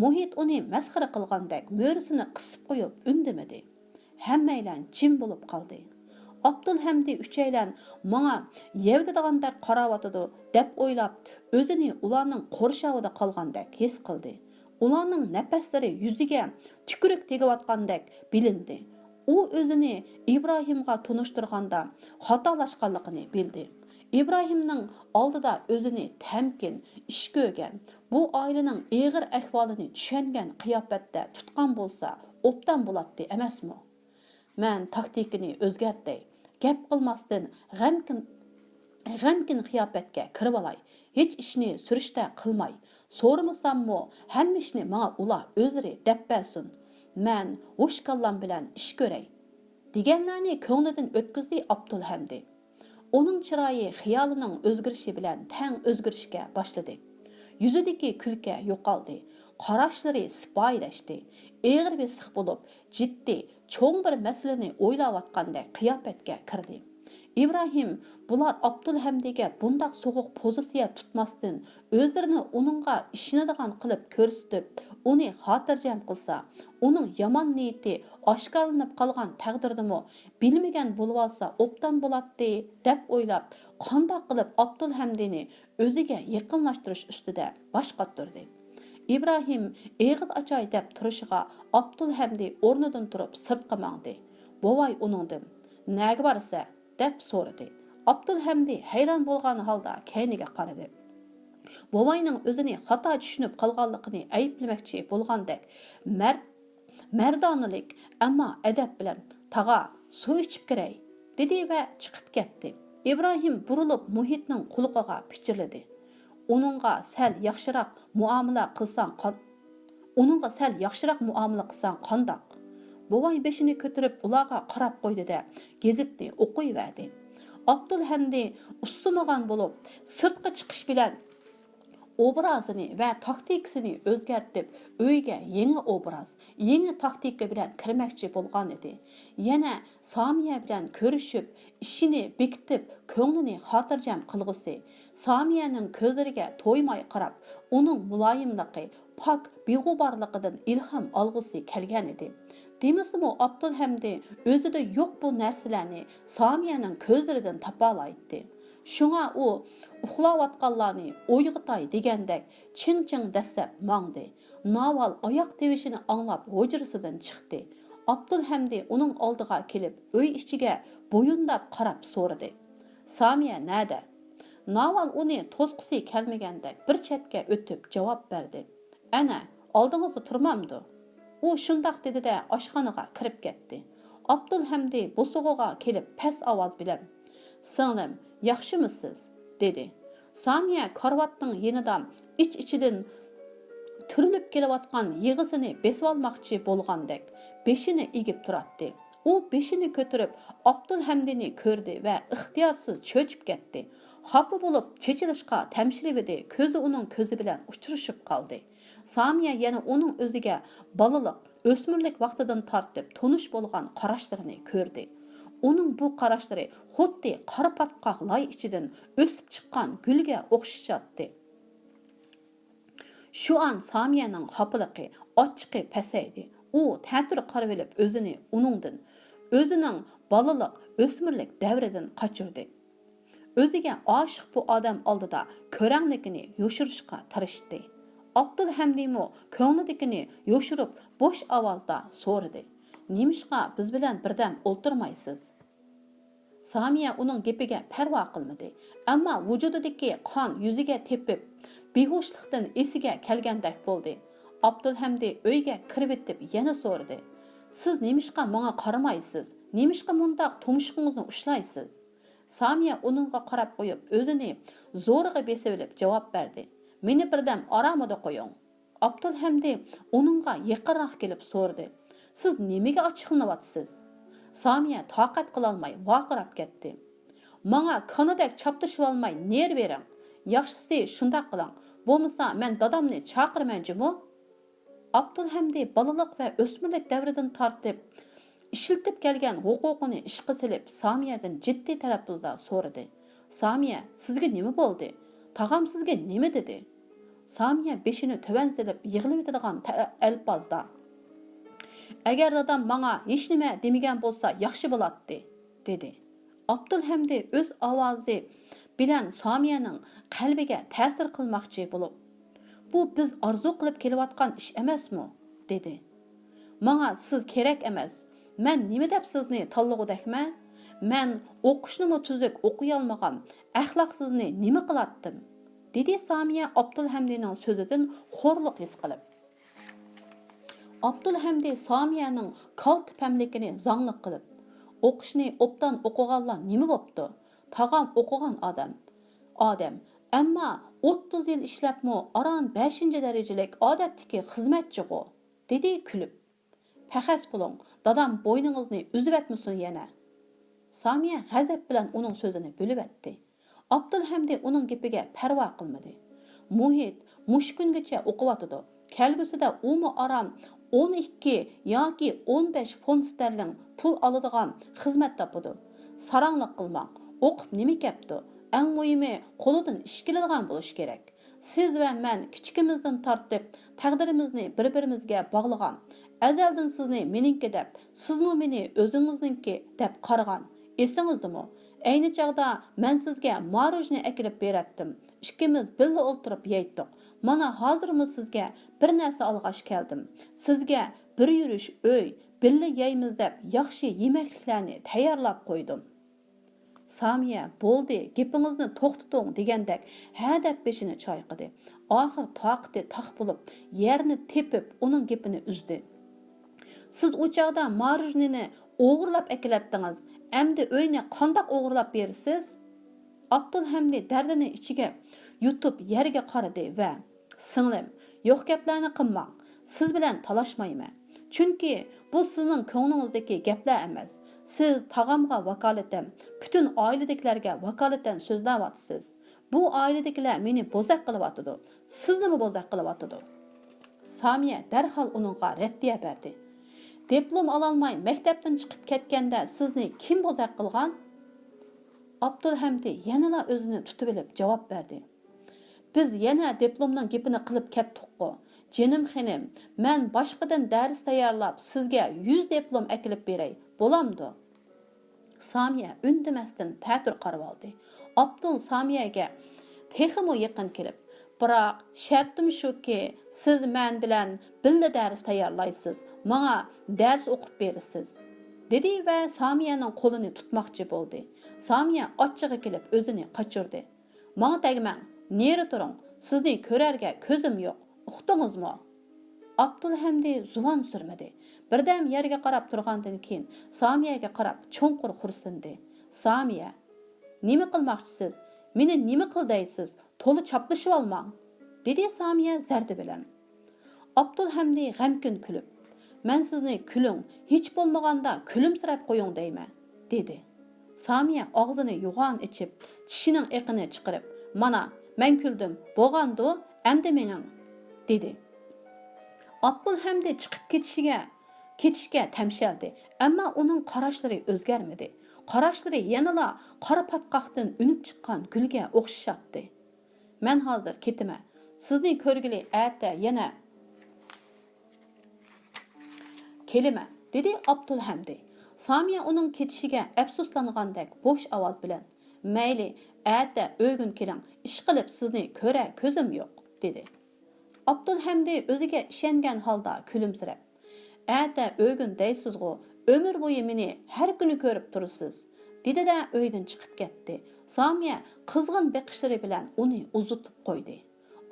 مۇھىت ئۇنى مەسخىرە قىلغاندەك مۈرىسىنى قىسىپ قويۇپ ئۈندىمىدى. ھەممەيلەن جىم بولۇپ قالدى. ئابدۇلھەمدى ئۈچەيلەن ماڭا يەۋدىدىغاندەك قاراۋاتىدۇ دەپ ئويلاپ، ئۆزىنى ئۇلارنىڭ قورشاۋىدا قالغاندەك ھېس قىلدى. ئۇلارنىڭ نەپەسلىرى يۈزىگە تۈكۈرۈك تېگىۋاتقاندەك بىلىندى. ئۇ ئۆزىنى ئىبراھىمغا تونۇشتۇرغاندا خاتالاشقانلىقىنى بىلدى. ئىبراھىمنىڭ ئالدىدا ئۆزىنى تەمكىن، ئىش كۆرگەن، بۇ ئائىلىنىڭ ئېغىر ئەھۋالىنى چۈشەنگەن قىياپەتتە تۇتقان بولسا، ئوبدان بولاتتى ئەمەسمۇ؟ مەن تاكتىكىنى ئۆزگەرتەي، گەپ قىلماستىن، غەمكىن، غەمكىن قىياپەتكە كىرىۋالاي، ھېچ ئىشنى سۈرۈشتە قىلماي، سورىمىساممۇ، ھەممە ئىشنى ماڭا ئۇلار ئۆزلىرى دەپ بەرسۇن، مەن ھوش كاللام بىلەن ئىش كۆرەي، دېگەنلەرنى كۆڭلىدىن ئۆتكۈزدى ئابدۇلھەمدى. ئۇنىڭ چىرايى خىيالىنىڭ ئۆزگىرىشى بىلەن تەڭ ئۆزگىرىشكە باشلىدى. يۈزىدىكى كۈلكە يوقالدى. قاراشلىرى سىپايىلەشتى. ئېغىر بېسىق بولۇپ، جىددىي، چوڭ بىر مەسىلىنى ئويلاۋاتقاندەك قىياپەتكە كىردى. ئىبراھىم بۇلار ئابدۇلھەمدىگە بۇنداق سوغۇق پوزىتسىيە تۇتماستىن، ئۆزلىرىنى ئۇنىڭغا ئىشىنىدىغان قىلىپ كۆرسىتىپ، ئۇنى خاتىرجەم قىلسا، ئۇنىڭ يامان نىيىتى ئاشكارىلىنىپ قالغان تەقدىردىمۇ بىلمىگەن بولۇۋالسا ئوبدان بولاتتى، دەپ ئويلاپ، قانداق قىلىپ ئابدۇلھەمدىنى ئۆزىگە يېقىنلاشتۇرۇش ئۈستىدە باش قاتۇردى. ئىبراھىم ئېغىز ئاچاي دەپ تۇرۇشىغا ئابدۇلھەمدى ئورنىدىن تۇرۇپ سىرتقا ماڭدى. بوۋاي ئۇنىڭدىن، «نەگە بارىسەن؟» دەپ سورىدى. ئابدۇلھەمدى ھەيران بولغان ھالدا كەينىگە قارىدى. بوۋاينىڭ ئۆزىنى خاتا چۈشىنىپ قالغانلىقىنى ئەيىبلىمەكچى بولغاندەك، مەرد مەردانىلىك، ئەمما ئەدەپ بىلەن، «تاغا، سۇ ئىچىپ كىرەي» دېدى ۋە چىقىپ كەتتى. ئىبراھىم بۇرۇلۇپ مۇھىتنىڭ قۇلىقىغا پىچىرلىدى. «ئۇنىڭغا سەل ياخشىراق مۇئامىلە قىلساڭ قان-، ئۇنىڭغا سەل ياخشىراق مۇئامىلە قىلساڭ قانداق؟» بوۋاي بېشىنى كۆتۈرۈپ ئۇلارغا قاراپ قويدى-دە، گېزىتنى ئوقۇيۋەردى. ئابدۇلھەمدى ئۇسسىمىغان بولۇپ، سىرتقا چىقىش بىلەن ئوبرازىنى ۋە تاكتىكىسىنى ئۆزگەرتىپ، ئۆيگە يېڭى ئوبراز، يېڭى تاكتىكا بىلەن كىرمەكچى بولغان ئىدى. يەنە سامىيە بىلەن كۆرۈشۈپ، ئىشىنى بېكىتىپ، كۆڭلىنى خاتىرجەم قىلغۇسى، سامىيەنىڭ كۆزلىرىگە تويماي قاراپ، ئۇنىڭ مۇلايىملىقى، پاك بىغۇبارلىقىدىن ئىلھام ئالغۇسى كەلگەن ئىدى. دېمىسىمۇ، ئابدۇلھەمدى ئۆزىدە يوق بۇ نەرسىلەرنى سامىيەنىڭ كۆزلىرىدىن تاپالايتتى. شۇڭا ئۇ ئۇخلاۋاتقانلارنى ئويغىتاي دېگەندەك چىڭ-چىڭ دەسسەپ ماڭدى. ناۋال ئاياق تىۋىشىنى ئاڭلاپ ھۇجرىسىدىن چىقتى. ئابدۇلھەمدى ئۇنىڭ ئالدىغا كېلىپ، ئۆي ئىچىگە بويۇنداپ قاراپ سورىدى، «سامىيە نەدە؟» ناۋال ئۇنى توسقۇسى كەلمىگەندەك بىر چەتكە ئۆتۈپ جاۋاب بەردى، «ئەنە، ئالدىڭىزدا تۇرمامدۇ؟» ئۇ شۇنداق دېدى-دە، ئاشخانىغا كىرىپ كەتتى. ئابدۇلھەمدى بوسۇغىغا كېلىپ پەس ئاۋاز بىلەن، «سىڭلىم، ياخشىمۇسىز؟» دېدى. سامىيە كارىۋاتنىڭ يېنىدا ئىچ-ئىچىدىن تۈرۈلۈپ كېلىۋاتقان يىغىسىنى بېسىۋالماقچى بولغاندەك بېشىنى ئېگىپ تۇراتتى. ئۇ بېشىنى كۆتۈرۈپ ئابدۇلھەمدىنى كۆردى ۋە ئىختىيارسىز چۆچۈپ كەتتى. خاپا بولۇپ چېچىلىشقا تەمشىلىۋىدى، كۆزى ئۇنىڭ كۆزى بىلەن ئۇچرىشىپ قالدى. سامىيە يەنە ئۇنىڭ ئۆزىگە بالىلىق، ئۆسمۈرلۈك ۋاقتىدىن تارتىپ تونۇش بولغان قاراشلىرىنى كۆردى. ئۇنىڭ بۇ قاراشلىرى خۇددى قارا پاتقاق لاي ئىچىدىن ئۆسۈپ چىققان گۈلگە ئوخشىشاتتى. شۇ ئان سامىيەنىڭ خاپىلىقى، ئاچچىقى پەسەيدى. ئۇ تەتۈر قارىۋېلىپ ئۆزىنى ئۇنىڭدىن، ئۆزىنىڭ بالىلىق، ئۆسمۈرلۈك دەۋرىدىن قاچۇردى. ئۆزىگە ئاشىق بۇ ئادەم ئالدىدا كۆرەڭلىكىنى يوشۇرۇشقا تىرىشتى. ئابدۇلھەمدىمۇ كۆڭلىدىكىنى يوشۇرۇپ بوش ئاۋازدا سورىدى، «نېمىشقا بىز بىلەن بىردەم ئولتۇرمايسىز؟» سامىيە ئۇنىڭ گېپىگە پەرۋا قىلمىدى، ئەمما ۋۇجۇدىدىكى قان يۈزىگە تېپىپ، بىھۇشلۇقتىن ئېسىگە كەلگەندەك بولدى. ئابدۇلھەمدى ئۆيگە كىرىۋېتىپ يەنە سورىدى، «سىز نېمىشقا ماڭا قارىمايسىز؟ نېمىشقا مۇنداق تۇمشۇقىڭىزنى ئۇشلايسىز؟» سامىيە ئۇنىڭغا قاراپ قويۇپ، ئۆزىنى زورىغا بېسىۋېلىپ جاۋاب بەردى، «مېنى بىردەم ئارامىدا قويۇڭ.» ئابدۇلھەمدى ئۇنىڭغا يېقىنراق كېلىپ سورىدى، «سىز نېمىگە ئاچچىقلىنىۋاتىسىز؟» سامىيە تاقەت قىلالماي ۋارقىراپ كەتتى، «ماڭا كانىدەك چاپلىشىۋالماي نېرى بېرىڭ. ياخشىسى شۇنداق قىلىڭ، بولمىسا مەن دادامنى چاقىرىمەن جۇمۇ.» ئابدۇلھەمدى بالىلىق ۋە ئۆسمۈرلۈك دەۋرىدىن تارتىپ ئىشلىتىپ كەلگەن ھوقۇقىنى ئىشقا سېلىپ، سامىيەدىن جىددىي تەلەپپۇزدا سورىدى، «سامىيە، سىزگە نېمە بولدى؟ تاغام سىزگە نېمە دېدى؟» سامىيە بېشىنى تۆۋەن سېلىپ يىغلىۋېتىدىغان تە-، ئەلپازدا، «ئەگەر دادام ماڭا ھېچنېمە دېمىگەن بولسا ياخشى بولاتتى» دېدى. ئابدۇلھەمدى ئۆز ئاۋازى بىلەن سامىيەنىڭ قەلبىگە تەسىر قىلماقچى بولۇپ، «بۇ بىز ئارزۇ قىلىپ كېلىۋاتقان ئىش ئەمەسمۇ؟» دېدى. «ماڭا سىز كېرەك ئەمەس. مەن نېمە دەپ سىزنى تاللىغۇدەكمەن؟ مەن ئوقۇشنىمۇ تۈزۈك ئوقۇيالمىغان ئەخلاقسىزنى نېمە قىلاتتىم؟» دېدى سامىيە ئابدۇلھەمدىنىڭ سۆزىدىن خورلۇق ھېس قىلىپ. ئابدۇلھەمدى سامىيەنىڭ كالتە پەملىكىنى زاڭلىق قىلىپ، «ئوقۇشنى ئوبدان ئوقۇغانلار نېمە بوپتۇ؟ تاغام ئوقۇغان ئادەم، ئادەم، ئەمما ئوتتۇز يىل ئىشلەپمۇ ئاران بەشىنچى دەرىجىلىك ئادەتتىكى خىزمەتچىغۇ» دېدى كۈلۈپ. «پەخەس بولۇڭ، دادام بوينىڭىزنى ئۈزۈۋەتمىسۇن يەنە.» سامىيە غەزەپ بىلەن ئۇنىڭ سۆزىنى بۆلۈۋەتتى. ئابدۇلھەمدى ئۇنىڭ گېپىگە پەرۋا قىلمىدى. مۇھىت مۇشۇ كۈنگىچە ئوقۇۋاتىدۇ. كەلگۈسىدە ئۇمۇ ئاران ئون ئىككى ياكى ئون بەش فونت ستەرلىڭ پۇل ئالىدىغان خىزمەت تاپىدۇ. ساراڭلىق قىلماڭ. ئوقۇپ نېمە كەپتۇ؟ ئەڭ مۇھىمى، قولىدىن ئىش كېلىدىغان بولۇشى كېرەك. سىز ۋە مەن كىچىكىمىزدىن تارتىپ تەقدىرىمىزنى بىر-بىرىمىزگە باغلىغان. ئەزەلدىن سىزنى مېنىڭكى دەپ، سىزمۇ مېنى ئۆزىڭىزنىڭكى دەپ قارىغان. ئېسىڭىزدىمۇ؟ ئەينى چاغدا مەن سىزگە ماروژنى ئەكېلىپ بېرەتتىم. ئىككىمىز بىللە ئولتۇرۇپ يەيتتۇق. مانا ھازىرمۇ سىزگە بىر نەرسە ئالغاچ كەلدىم. سىزگە بىر يۈرۈش ئۆي، بىللە يەيمىز دەپ ياخشى يېمەكلىكلەرنى تەييارلاپ قويدۇم. سامىيە، بولدى، گېپىڭىزنى توختىتىڭ دېگەندەك ھە دەپ بېشىنى چايقىدى. ئاخىر تاقىتى تاق بولۇپ، يەرنى تېپىپ، ئۇنىڭ گېپىنى ئۈزدى. سىز ئۇ چاغدا ماروژنىنى ئوغرىلاپ ئەكېلەتتىڭىز، ئەمدى ئۆينى قانداق ئوغرىلاپ بېرىسىز؟ ئابدۇلھەمدى دەردىنى ئىچىگە يۇتۇپ يەرگە قارىدى ۋە، سىڭلىم، يوق گەپلەرنى قىلماڭ، سىز بىلەن تالاشمايمەن. چۈنكى بۇ سىزنىڭ كۆڭلىڭىزدىكى گەپلەر ئەمەس. سىز تاغامغا ۋاكالىتەن، پۈتۈن ئائىلىدىكىلەرگە ۋاكالىتەن سۆزلەۋاتىسىز. بۇ ئائىلىدىكىلەر مېنى بوزەك قىلىۋاتىدۇ، سىزنىمۇ بوزەك قىلىۋاتىدۇ. سامىيە دەرھال ئۇنىڭغا رەددىيە بەردى. دىپلوم ئالالماي مەكتەپتىن چىقىپ كەتكەندە سىزنى كىم بوزەك قىلغان؟ ئابدۇلھەمدى يەنىلا ئۆزىنى تۇتۇۋېلىپ جاۋاب بەردى. بىز يەنە دىپلومنىڭ گېپىنى قىلىپ كەتتۇققۇ. جېنىم خېنىم، مەن باشقىدىن دەرس تەييارلاپ سىزگە يۈز دىپلوم ئەكېلىپ بېرەي، بولامدۇ؟ سامىيە ئۈندىمەستىن تەتۈر قارىۋالدى. ئابدۇل سامىيەگە تېخىمۇ يېقىن كېلىپ، بىراق شەرتىم شۇكى، سىز مەن بىلەن بىللە دەرس تەييارلايسىز، ماڭا دەرس ئوقۇپ بېرىسىز، دېدى ۋە سامىيەنىڭ قولىنى تۇتماقچى بولدى. سامىيە ئاچچىقى كېلىپ ئۆزىنى قاچۇردى. ماڭا تەگمەڭ، نېرى تۇرۇڭ، سىزنى كۆرەرگە كۆزۈم يوق، ئۇقتىڭىزمۇ؟ ئابدۇلھەمدى زۇۋان سۈرمىدى. بىردەم يەرگە قاراپ تۇرغاندىن كېيىن سامىيەگە قاراپ چوڭقۇر خورسىندى. سامىيە، نېمە قىلماقچىسىز؟ مېنى نېمە قىل دەيسىز؟ تولا چاپلىشىۋالماڭ، دېدى سامىيە زەردە بىلەن. ئابدۇلھەمدى غەمكىن كۈلۈپ، مەن سىزنى كۈلۈڭ، ھېچ بولمىغاندا كۈلۈمسىرەپ قويۇڭ دەيمەن، دېدى. سامىيە ئاغزىنى يوغان ئېچىپ، چىشىنىڭ ئېقىنى چىقىرىپ، مانا، مەن كۈلدۈم، بولغاندۇ، ئەمدى مېڭىڭ، دېدى. ئابدۇلھەمدى چىقىپ كېتىشىگە، كېتىشكە تەمشەلدى، ئەمما ئۇنىڭ قاراشلىرى ئۆزگەرمىدى. قاراشلىرى يەنىلا قارا پاتقاقتىن ئۈنۈپ چىققان گۈلگە ئوخشىشاتتى. مەن ھازىر كېتىمەن. سىزنى كۆرگىلى ئەتە يەنە كېلىمەن، دېدى ئابدۇلھەمدى. سامىيە ئۇنىڭ كېتىشىگە ئەپسۇسلانغاندەك بوش ئاۋاز بىلەن، مەيلى، ئەتە ئۆگۈن كېلىڭ، ئىشقىلىپ سىزنى كۆرە كۆزۈم يوق، دېدى. ئابدۇلھەمدى ئۆزىگە ئىشەنگەن ھالدا كۈلۈمسىرەپ، ئەتە ئۆگۈن دەيسىزغۇ، ئۆمۈر بويى مېنى ھەر كۈنى كۆرۈپ تۇرىسىز، دېدى-دە ئۆيدىن چىقىپ كەتتى. سامىيە قىزغىن بېقىشلىرى بىلەن ئۇنى ئۇزىتىپ قويدى.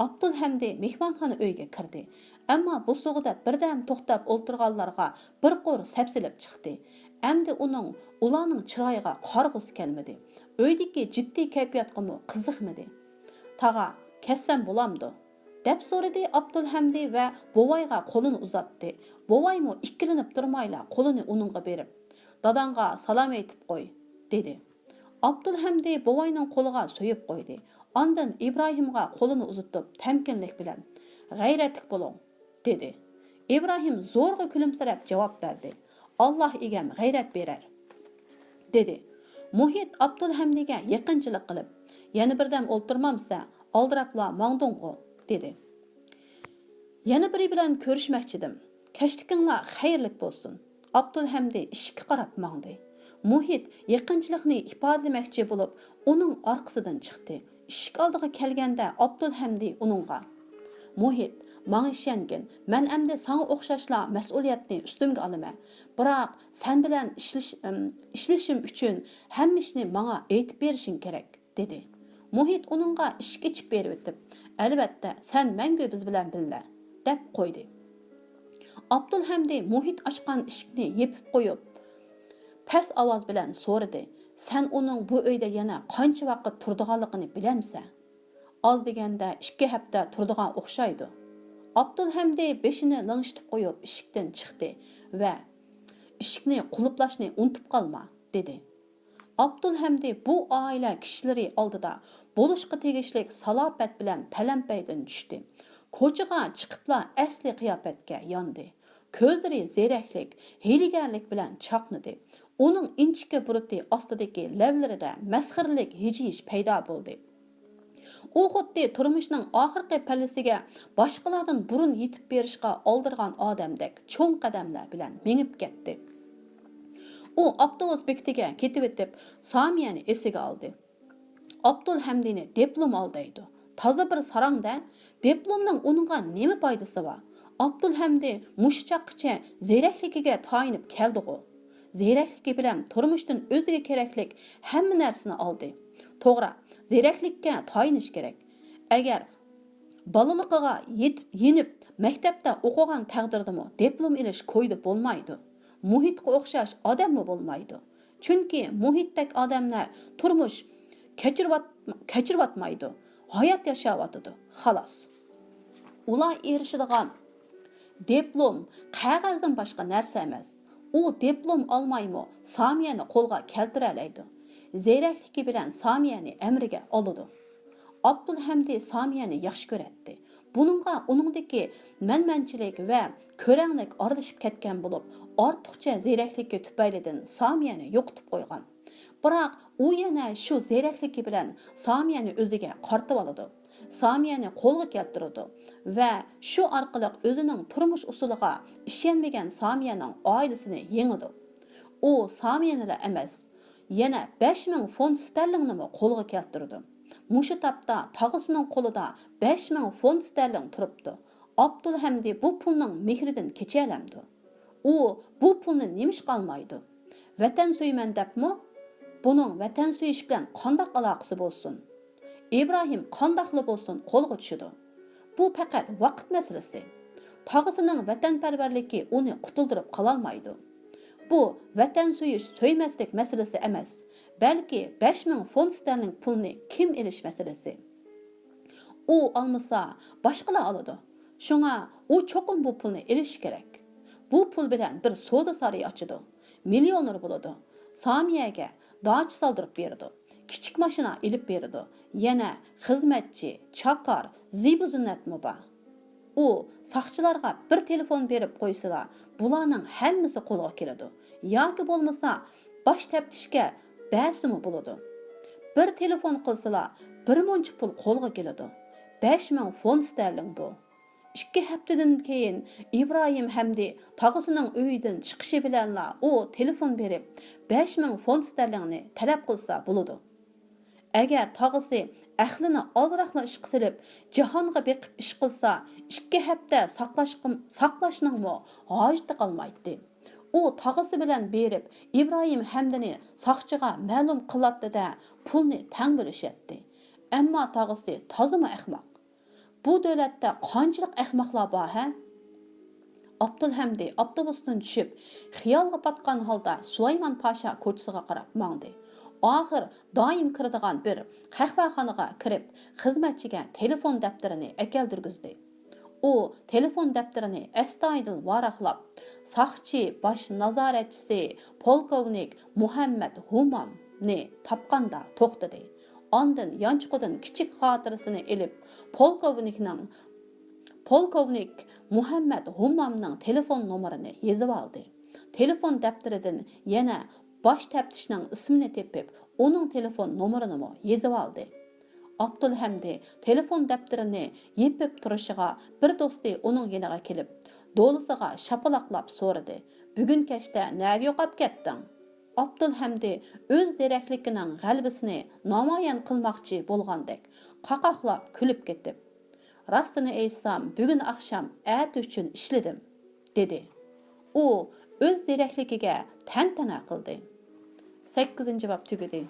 ئابدۇلھەمدى مېھمانخانا ئۆيگە كىردى. ئەمما بوسۇغىدە بىردەم توختاپ ئولتۇرغانلارغا بىر قۇر سەپسېلىپ چىقتى. ئەمدى ئۇنىڭ ئۇلارنىڭ چىرايىغا قارىغۇسى كەلمىدى. ئۆيدىكى جىددىي كەيپىياتقىمۇ قىزىقمىدى. تاغا، كەتسەم بولامدۇ؟ دەپ سورىدى ئابدۇلھەمدى ۋە بوۋايغا قولىنى ئۇزاتتى. بوۋايمۇ ئىككىلىنىپ تۇرمايلا قولىنى ئۇنىڭغا بېرىپ، داداڭغا سالام ئېيتىپ قوي، دېدى. ئابدۇلھەمدى بوۋاينىڭ قولىغا سۆيۈپ قويدى. ئاندىن ئىبراھىمغا قولىنى ئۇزىتىپ، تەمكىنلىك بىلەن، غەيرەتلىك بولۇڭ، دېدى. ئىبراھىم زورغا كۈلۈمسىرەپ جاۋاب بەردى، ئاللا ئىگەم غەيرەت بېرەر، دېدى. مۇھىت ئابدۇلھەمدىگە يېقىنچىلىق قىلىپ، يەنە بىردەم ئولتۇرمامسەن، ئالدىراپلا ماڭدىڭغۇ، دېدى. يەنە بىرى بىلەن كۆرۈشمەكچىدىم. كەچلىكىڭلار خەيرلىك بولسۇن. ئابدۇلھەمدى ئىشىككە قاراپ ماڭدى. مۇھىت يېقىنچىلىقنى ئىپادىلىمەكچى بولۇپ، ئۇنىڭ ئارقىسىدىن چىقتى. ئىشىك ئالدىغا كەلگەندە ئابدۇلھەمدى ئۇنىڭغا، مۇھىت، ماڭا ئىشەنگىن، مەن ئەمدى ساڭا ئوخشاشلا مەسئۇلىيەتنى ئۈستۈمگە ئالىمەن. بىراق سەن بىلەن ئىشلىش-، ئىم، ئىشلىشىم ئۈچۈن ھەممە ئىشنى ماڭا ئېيتىپ بېرىشىڭ كېرەك، دېدى. مۇھىت ئۇنىڭغا ئىشىك ئېچىپ بېرىۋېتىپ، ئەلۋەتتە، سەن مەڭگۈ بىز بىلەن بىللە، دەپ قويدى. ئابدۇلھەمدى مۇھىت ئاچقان ئىشىكنى يېپىپ قويۇپ، پەس ئاۋاز بىلەن سورىدى، سەن ئۇنىڭ بۇ ئۆيدە يەنە قانچە ۋاقىت تۇرىدىغانلىقىنى بىلەمسەن؟ ئاز دېگەندە ئىككى ھەپتە تۇرىدىغان ئوخشايدۇ. ئابدۇلھەمدى بېشىنى لىڭشىتىپ قويۇپ ئىشىكتىن چىقتى ۋە، ئىشىكنى قۇلۇپلاشنى ئۇنتۇپ قالما، دېدى. ئابدۇلھەمدى بۇ ئائىلە كىشىلىرى ئالدىدا بولۇشقا تېگىشلىك سالاپەت بىلەن پەلەمپەيدىن چۈشتى. كوچىغا چىقىپلا ئەسلى قىياپەتكە ياندى. كۆزلىرى زېرەكلىك، ھىيلىگەرلىك بىلەن چاقنىدى. ئۇنىڭ ئىنچىكە بۇرۇتى ئاستىدىكى لەۋلىرىدە مەسخىرىلىك ھىجىيىش پەيدا بولدى. ئۇ خۇددى تۇرمۇشنىڭ ئاخىرقى پەللىسىگە باشقىلاردىن بۇرۇن يېتىپ بېرىشقا ئالدىرىغان ئادەمدەك چوڭ قەدەملەر بىلەن مېڭىپ كەتتى. ئۇ ئاپتوبۇس بېكىتىگە كېتىۋېتىپ، سامىيەنى ئېسىگە ئالدى. ئابدۇلھەمدىنى دىپلوم ئالدايدۇ. تازا بىر ساراڭ-دە، دىپلومنىڭ ئۇنىڭغا نېمە پايدىسى بار؟ ئابدۇلھەمدى مۇشۇ چاغقىچە زېرەكلىكىگە تايىنىپ كەلدىغۇ. زېرەكلىكى بىلەن تۇرمۇشتىن ئۆزىگە كېرەكلىك ھەممە نەرسىنى ئالدى. توغرا، زېرەكلىككە تايىنىش كېرەك. ئەگەر بالىلىقىغا يېتىپ، يېنىپ، مەكتەپتە ئوقۇغان تەقدىردىمۇ دىپلوم ئېلىش كويىدا بولمايدۇ. مۇھىتقا ئوخشاش ئادەممۇ بولمايدۇ. چۈنكى مۇھىتتەك ئادەملەر تۇرمۇش كەچۈرۈۋات-، كەچۈرۈۋاتمايدۇ، ھايات ياشاۋاتىدۇ، خالاس. ئۇلار ئېرىشىدىغان دىپلوم قەغەزدىن باشقا نەرسە ئەمەس. ئۇ دىپلوم ئالمايمۇ سامىيەنى قولغا كەلتۈرەلەيدۇ. زېرەكلىكى بىلەن سامىيەنى ئەمرىگە ئالىدۇ. ئابدۇلھەمدى سامىيەنى ياخشى كۆرەتتى. بۇنىڭغا ئۇنىڭدىكى مەنمەنچىلىك ۋە كۆرەڭلىك ئارىلىشىپ كەتكەن بولۇپ، ئارتۇقچە زېرەكلىكى تۈپەيلىدىن سامىيەنى يوقىتىپ قويغان. بىراق ئۇ يەنە شۇ زېرەكلىكى بىلەن سامىيەنى ئۆزىگە قارىتىۋالىدۇ. سامىيەنى قولغا كەلتۈرىدۇ ۋە شۇ ئارقىلىق ئۆزىنىڭ تۇرمۇش ئۇسۇلىغا ئىشەنمىگەن سامىيەنىڭ ئائىلىسىنى يېڭىدۇ. ئۇ سامىيەنىلا ئەمەس، يەنە بەش مىڭ فونت ستەرلىڭنىمۇ قولغا كەلتۈرىدۇ. مۇشۇ تاپتا تاغىسىنىڭ قولىدا بەش مىڭ فونت ستەرلىڭ تۇرۇپتۇ. ئابدۇلھەمدى بۇ پۇلنىڭ مېھرىدىن كېچەلەمدۇ؟ ئۇ بۇ پۇلنى نېمىشقا ئالمايدۇ؟ ۋەتەن سۆيىمەن دەپمۇ؟ بۇنىڭ ۋەتەن سۆيۈش بىلەن قانداق ئالاقىسى بولسۇن؟ ئىبراھىم قانداقلا بولسۇن قولغا چۈشىدۇ. بۇ پەقەت ۋاقىت مەسىلىسى. تاغىسىنىڭ ۋەتەنپەرۋەرلىكى ئۇنى قۇتۇلدۇرۇپ قالالمايدۇ. بۇ ۋەتەن سۆيۈش، سۆيمەسلىك مەسىلىسى ئەمەس، بەلكى بەش مىڭ فونت ستەرلىڭ پۇلنى كىم ئېلىش مەسىلىسى. ئۇ ئالمىسا، باشقىلار ئالىدۇ. شۇڭا ئۇ چوقۇم بۇ پۇلنى ئېلىشى كېرەك. بۇ پۇل بىلەن بىر سودا سارىيى ئاچىدۇ. مىليونېر بولىدۇ. سامىيەگە داچا سالدۇرۇپ بېرىدۇ. كىچىك ماشىنا ئېلىپ بېرىدۇ. يەنە خىزمەتچى، چاكار، زىبۇ زىننەتمۇ بار. ئۇ ساقچىلارغا بىر تېلېفون بېرىپ قويسىلا، بۇلارنىڭ ھەممىسى قولغا كېلىدۇ. ياكى بولمىسا، باش تەپتىشكە بەرسىمۇ بولىدۇ. بىر تېلېفون قىلسىلا، بىر مۇنچە پۇل قولغا كېلىدۇ. بەش مىڭ فونت ستەرلىڭ بۇ. ئىككى ھەپتىدىن كېيىن ئىبراھىم ھەمدى تاغىسىنىڭ ئۆيىدىن چىقىشى بىلەنلا ئۇ تېلېفون بېرىپ، بەش مىڭ فونت ستەرلىڭنى تەلەپ قىلسا بولىدۇ. ئەگەر تاغىسى ئەقلىنى ئازراقلا ئىشقا سېلىپ، جاھانغا بېقىپ ئىش قىلسا، ئىككى ھەپتە ساقلاشقا-، ساقلاشنىڭمۇ ھاجىتى قالمايتتى. ئۇ تاغىسى بىلەن بېرىپ، ئىبراھىم ھەمدىنى ساقچىغا مەلۇم قىلاتتى-دە، پۇلنى تەڭ بۆلۈشەتتى. ئەمما تاغىسى تازىمۇ ئەخمەق. بۇ دۆلەتتە قانچىلىك ئەخمەقلار بار ھە؟ ئابدۇلھەمدى ئاپتوبۇستىن چۈشۈپ، خىيالغا پاتقان ھالدا سۇلايمان پاشا كوچىسىغا قاراپ ماڭدى. ئاخىر دائىم كىرىدىغان بىر قەھۋەخانىغا كىرىپ، خىزمەتچىگە تېلېفون دەپتىرىنى ئەكەلدۈرگۈزدى. ئۇ تېلېفون دەپتىرىنى ئەستايىدىل ۋاراقلاپ، ساقچى باش نازارەتچىسى پولكوۋنىك مۇھەممەد ھۇمامنى تاپقاندا توختىدى. ئاندىن يانچۇقىدىن كىچىك خاتىرىسىنى ئېلىپ، پولكوۋنىكنىڭ، پولكوۋنىك مۇھەممەد ھۇمامنىڭ تېلېفون نومۇرىنى يېزىۋالدى. تېلېفون دەپتىرىدىن يەنە باش تەپتىشنىڭ ئىسمىنى تېپىپ، ئۇنىڭ تېلېفون نومۇرىنىمۇ يېزىۋالدى. ئابدۇلھەمدى تېلېفون دەپتىرىنى يېپىپ تۇرۇشىغا، بىر دوستى ئۇنىڭ يېنىغا كېلىپ، دولىسىغا شاپىلاقلاپ سورىدى: «بۈگۈن كەچتە نەگە يوقاپ كەتتىڭ؟» ئابدۇلھەمدى ئۆز زېرەكلىكىنىڭ غەلىبىسىنى نامايان قىلماقچى بولغاندەك، قاقاقلاپ كۈلۈپ كېتىپ، «راستىنى ئېيتسام، بۈگۈن ئاخشام ئەتە ئۈچۈن ئىشلىدىم» دېدى. ئۇ ئۆز زېرەكلىكىگە تەنتەنە قىلدى. سەككىزىنچى باب تۈگىدى.